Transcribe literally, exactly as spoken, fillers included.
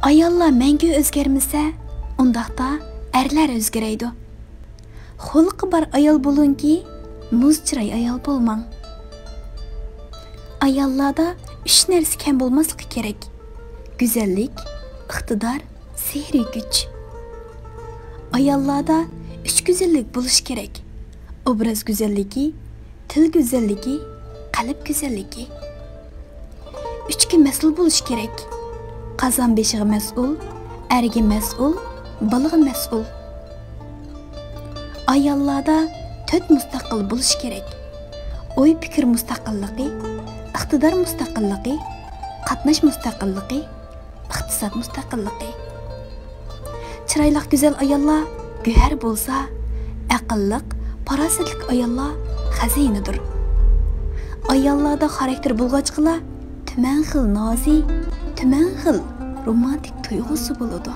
ئاياللار مەڭگۈ ئۆزگەرمىسە، ئۇنداقتا ئەرلەر ئۆزگىرەيدۇ. خۇلقى بار ئايال بولۇڭكى، مۇز چىراي ئايال بولماڭ. ئاياللاردا ئۈچ نەرسە كەم بولماسلىقى كېرەك: گۈزەللىك، ئىقتىدار، سېھرىي كۈچ. ئاياللاردا ئۈچ گۈزەللىك بولۇشى كېرەك: ئوبراز گۈزەللىكى، تىل گۈزەللىكى، قەلب گۈزەللىكى. ئۈچكە مەسئۇل بولۇشى كېرەك: قازان بېشىغا مەسئۇل، ئەرگە مەسئۇل، بالىغا مەسئۇل. ئاياللاردا تۆت مۇستەقىل بولۇشى كېرەك: ئوي پىكىر مۇستەقىللىقى، ئىقتىدار مۇستەقىللىقى، قاتناش مۇستەقىللىقى، ئىقتىساد مۇستەقىللىقى. چىرايلىق گۈزەل ئاياللار گۆھەر بولسا، ئەقىللىق، پاراسەتلىك ئاياللار خەزىنىدۇر. ئاياللاردا خاراكتېر بولغاچقىلا، تۈمەن خىل نازى، تۈمەن خىل رومانتىك تۇيغۇسى بولىدۇ.